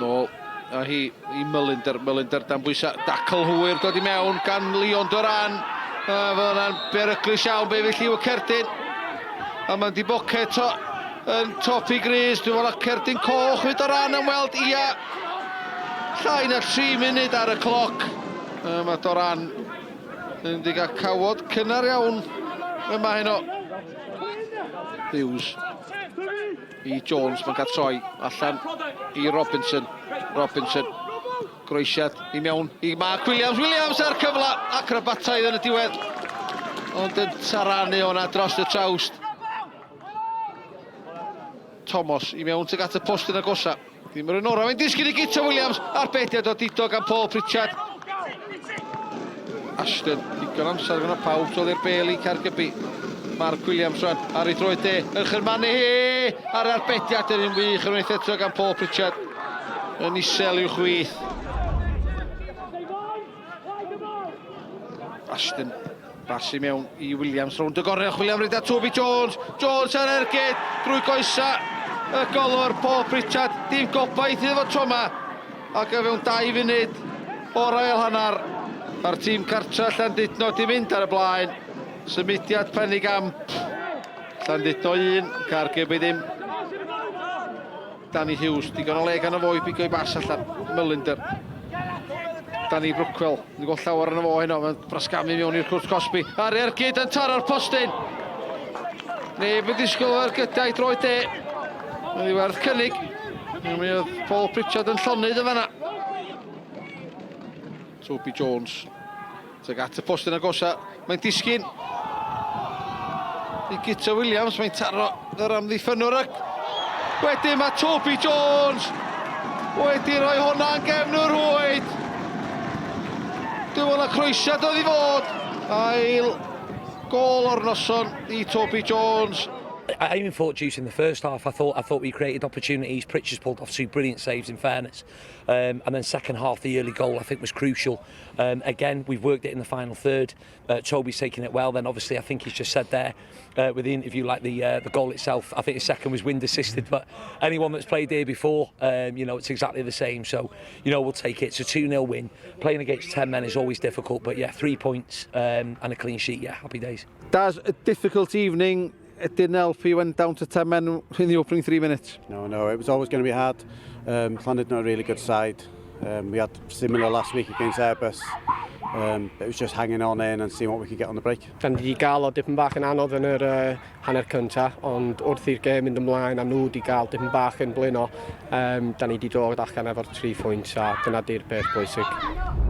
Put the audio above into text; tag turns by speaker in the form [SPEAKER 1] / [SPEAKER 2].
[SPEAKER 1] Nôl a hi i Mullender. Mullender dan bwysau. Dacl hwyr dod i mewn gan Leon Duran. A fel yna'n beryglus iawn be felly yw y cerdyn. A mae'n diboce eto yn top i gris. Dwi'n meddwl cerdyn coch fyd Duran am weld ia. Llai na 3 munud ar y cloc. A mae Duran yn mynd i gael cawod cynnar iawn yma heno. Hughes i Jones, mae'n cael troi allan i Robinson. Robinson, groesiad i mewn i Mark Williams. Williams ar cyfle acrobataidd yn y diwedd. Ond yn taranu o'na dros y trawst. Thomas i mewn tuag at y postyn agosa. Ddim yr un orau, mae'n disgyn i Guto Williams a'r bediad o Dido gan Paul Pritchard. Ashton, digon amser gyda pawb, toddi'r bel i Caergybi. Mark Williams rwan, ar ei droed de, yn chyrmanu hi, a'r arbediad yn un wych unwaith eto gan Paul Pritchard. Yn isel i'w chwith. Ashton Bas i mewn i Williams rownd y gornel. Chwilio am reda Toby Jones. Jones ar ergyd drwy goesa y golwr Paul Pritchard. Dim gobaith iddo fo tro yma. Ac o fewn 2 funud o'r ail hanner, mae'r tîm cartra Llandudno di mynd ar y blaen. Symudiad penigamp. Llandudno 1, Caergybi ddim. Danny Hughes, digon o le gan y fo i bigo i bas allan. Mullender. Danny Brookwell, ni'n gweld llawer arno fo heno, mae'n brasgamu mewn i'r cwrt cosbi. A'r ergyd yn taro'r postyn. Neb yn disgwyl o'r gyda'i droed de. Mae'n i werth cynnig. Mi oedd Paul Pritchard yn llonydd yn fanna. Toby Jones. Tuag at y postyn agosa. Mae'n disgyn i Guto Williams. Mae'n taro yr amddiffynnwr ac wedyn mae Toby Jones wedi rhoi hwnna'n gefn yr rhwyd. Dwi'n meddwl na croesiad oedd i fod. Ail gol o'r noson i Toby Jones.
[SPEAKER 2] I even thought, Juice, in the first half, I thought we created opportunities. Pritchard's pulled off two brilliant saves, in fairness. And then second half, the early goal, I think, was crucial. Again, we've worked it in the final third. Toby's taken it well. Then, obviously, I think he's just said there with the interview, like the goal itself, I think the second was wind assisted. But anyone that's played here before, it's exactly the same. So, we'll take it. It's a 2-0 win. Playing against 10 men is always difficult. But, yeah, 3 points and a clean sheet. Yeah, happy days.
[SPEAKER 1] Daz, a difficult evening. It didn't help. He went down to 10 men in the opening 3 minutes.
[SPEAKER 3] No, it was always going to be hard. Llandudno a really good side. We had similar last week against Airbus. It was just hanging on in and seeing what we could get on the break.
[SPEAKER 4] Da ni wedi gael o dipyn bach yn anodd yn yr hanner cynta, ond wrth i'r gêm mynd ymlaen a nhw wedi gael dipyn bach yn blino, da ni wedi dod allan efo'r 3 phwynt a dyna di'r peth bwysig.